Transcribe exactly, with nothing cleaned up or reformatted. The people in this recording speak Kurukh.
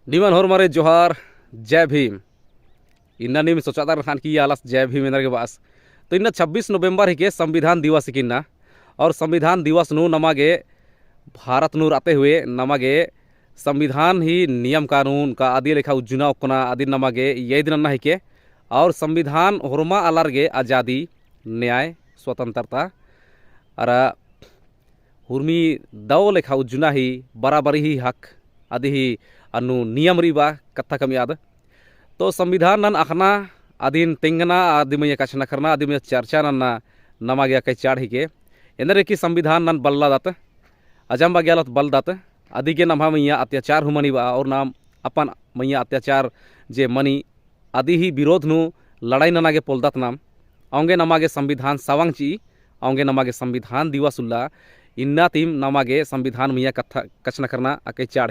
निमन होरमारे जोहार, जय भीम। इन्ना नीम सोचादर ख़ान कि आलस जय भीम एन्देर गे बअस। तो इन्ना छब्बीस नवंबर हिके संविधान दिवस हिके इन्ना। और संविधान दिवस नू नमा गे भारत नू रअते हुए नमा गे संविधान ही नियम कानून का अदी लेखा उज्जना ओक्कना अदी नमा गे याद नन्ना हिके। और संविधान होरमा आलर गे आजादी, न्याय, स्वतंत्रता अरा हुरमी दव लेखा उज्जना ही बराबरी ही हक अदी ही अन्नु नियम रई बआ कत्था कमई आद। तो संविधान नन अख़ना अदिन तेंगना अदी मइय्याँ कछनखरना अदी मइय्याँ चर्चा नन्ना नमा गे अकय चाड़ हिके। एन्देर गे कि संविधान नन बल्लादत, अजम बग्गे आलत बलदत, अदी गे नम्है मइय्याँ अत्याचार हूँ मनी बआ और नाम अपन मइय्याँ अत्याचार जे मनी अदी ही विरोध नू लड़ाई नना गे पोलदत नाम। औंगे नमा गे संविधान सवंग चिई, औंगे नमा गे संविधान दिवस उल्ला। इन्ना तिम नमा गे संविधान मइय्याँ कत्था कछनखरना अकय चाड़